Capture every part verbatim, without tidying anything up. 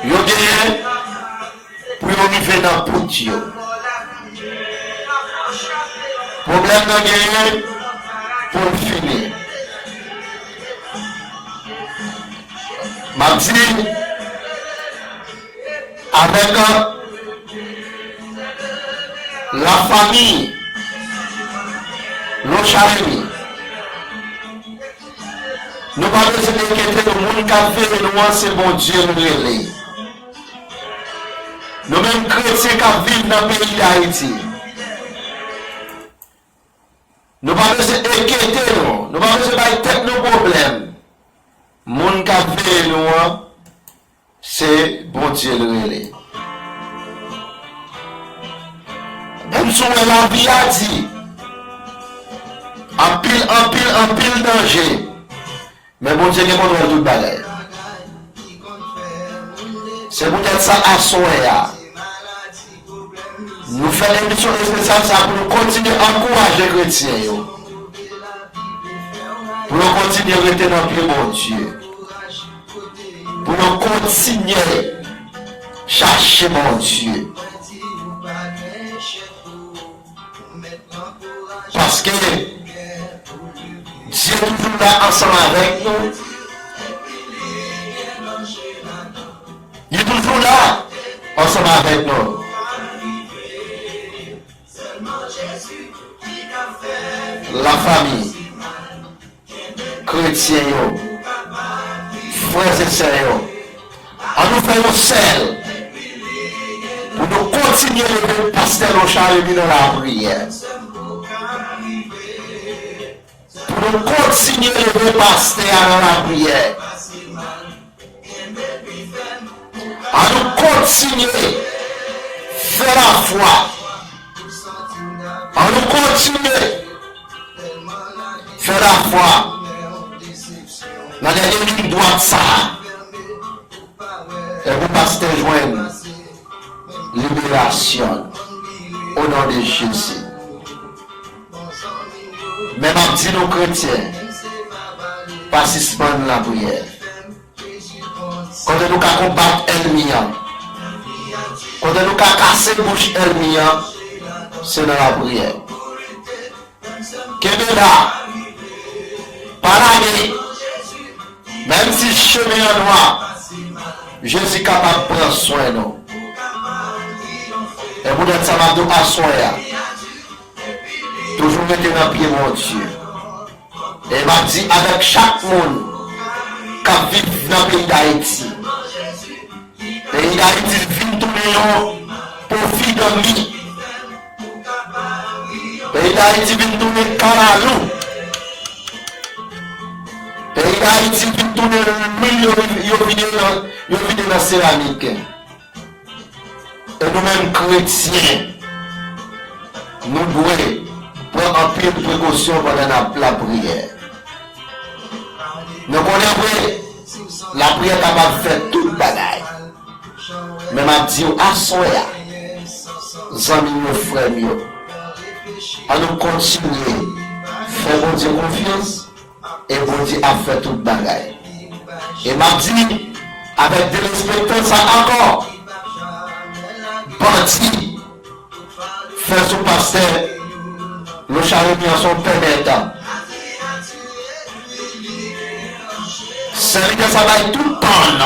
Yo genyen pou yo rive nan bout yo. Pwoblèm nan genyen pou l fini. M ap di avèk lafanmi Lochard Remy, nou pa bezwen enkyete nou, moun k ap veye nou an, se Bondye nou rele. Nou menm kretyen k ap viv nan peyi Dayiti, nou pa bezwen enkyete nou, nou pa bezwen bay tèt nou pwoblèm. Moun k ap veye nou an, se Bondye l rele. Menm si w wè lavi a di, anpil, anpil, anpil danje, men Bondye gen kontwòl tout bagay. Se poutèt sa, aswè a, nou fè emisyon espesyal sa pou nou kontinye ankouraje kretyen yo, pou yo kontinye rete nan pye Bondye, pou yo kontinye chache Bondye. Paske Dye toujou la ansanm avèk nou. Li toujou la ansanm avèk nou. Lafanmi, kretyen yo, frè e sè yo, ann nou fè yon sèl pou nou kontinye leve pastè Lochard Remy nan lapriyè. Pou nou kontinye leve pastè a nan lapriyè. Ann nou kontinye fè lafwa. Ann nou kontinye fè lafwa nan dènye liy dwat sa a. E pou pastè jwenn liberasyon l, o non de Jezi. Men m ap di nou, kretyen, pa sispann lapriyè. Kote nou ka konbat ènmi an, kote nou ka kase bouch ènmi an, se nan lapriyè. Kenbe la, pa lage. Menm si chemen an nwa, Jezi kapab pran swen nou. E poutèt sa, m ap di w aswè a, toujou rete nan pye Bondye. E m ap di avèk chak moun k ap viv nan peyi Dayiti, peyi Dayiti vin tounen yon pofi danmi. Peyi Dayiti vin tounen kalalou. Peyi Dayiti vin tounen lwil yo, yo vide nan, yo vide nan seramik. E nou menm kretyen, nou dwe pran anpil prekosyon pandan n ap lapriyè. Nou konnen vre, lapriyè kapab fè tout bagay. Men m ap di w aswè a, zanmi m yo, frè m yo, ann nou kontinye fè Bondye konfyans. E Bondye ap fè tout bagay. E m ap di avèk derespektan sa ankò, bandi fè sou pastè Lochard Remy an se yon pèmèt. Sèvitè sa bay tout tan l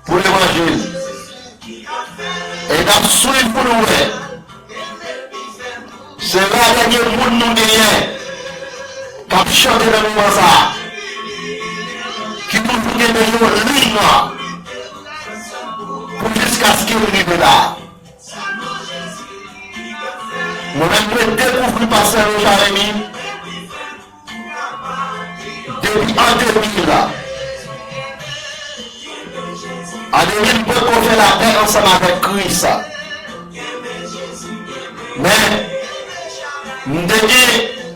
pou levanjil. E n ap swiv pou nou wè. Se ra dènye moun nou genyen k ap chante nan moman sa a, ki toujou genyen yon liy pou jiskaske l rive la. Mwen menm, mwen dekouvri pastè Lochard Remy depi an de mil la. An de mil, m potko fè lapè ansanm avèk Kris. Men, m te gen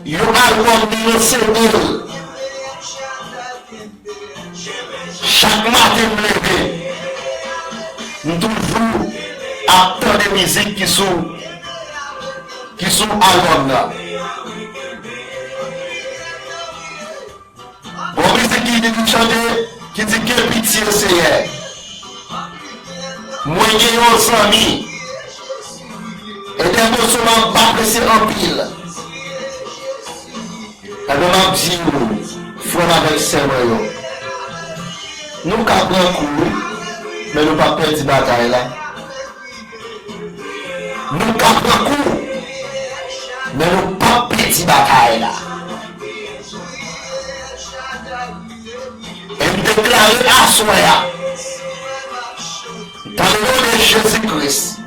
yon albòm li, yon C D l. Chak maten m leve, m toujou ap tande mizik ki sou, ki sou albòm nan. Gon mizik ki di li chante, ki di, "Gen pitye, Seyè. Mwen gen yon zanmi." E de moso m ap apresye anpil. Ebyen, m ap di w, frè m avèk sè mwen yo, nou ka pran kou, wi, men nou p ap pèdi batay la. Nou ka pran kou, men nou p ap pèdi batay la. E m deklare aswè a, dans le nom de Jésus Christ,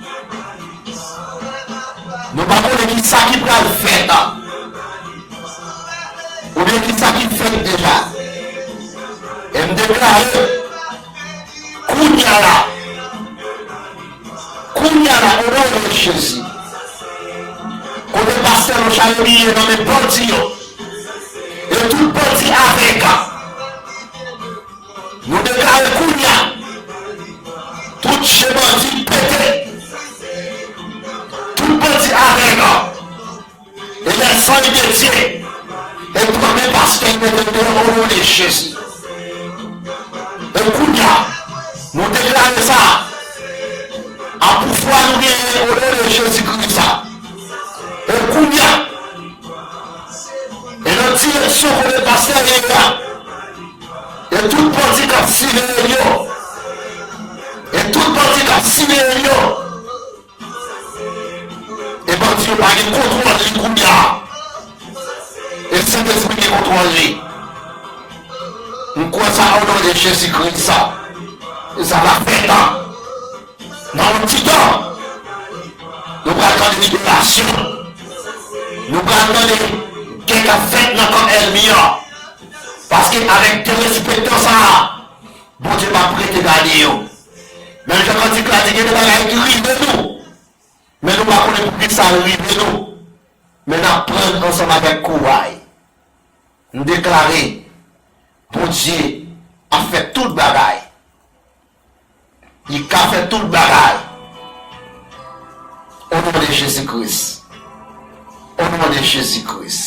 nou pa konnen ki sa ki pral fèt, oubyen ki sa ki fèt deja. E m deklare, kounye a la, kounye a la, o non de Jezi, kote pastè Lochard ye nan men bandi yo, e tout bandi avèk, nou deklare kounye a, tout je bandi pete, tout bandi avèk, e lèzanj de Dye, e tout men pastè mete deyò o non de Jezi. E kounye a, nou deklare sa, a pouvwa nou genyen o non de Jezi Kris sa. E kounye a, e nan direksyon kote pastè ye a, e tout bandi k ap siveye yo, e tout bandi k ap siveye yo, e bandi yo pa gen kontwòl li kounye a. E Sentespri gen kontwòl li. M kwè sa o non de Jezi Kris. E sa va fèt, a. Nan yon ti tan, nou pral tande liberasyon. Nou pral tande gè k ap fèt nan kan ènmi an. Paske avèk derespektan sa a, Bondye p ap rete gade yo. Menm jan kantik la di, gen de bagay ki rive nou, men nou pa konnen poukisa l rive nou. Men n ap pran ansanm avèk kouray. M deklare, Bondye ap fè tout bagay. Li ka fè tout bagay. O non de Jezi Kris. O non de Jezi Kris.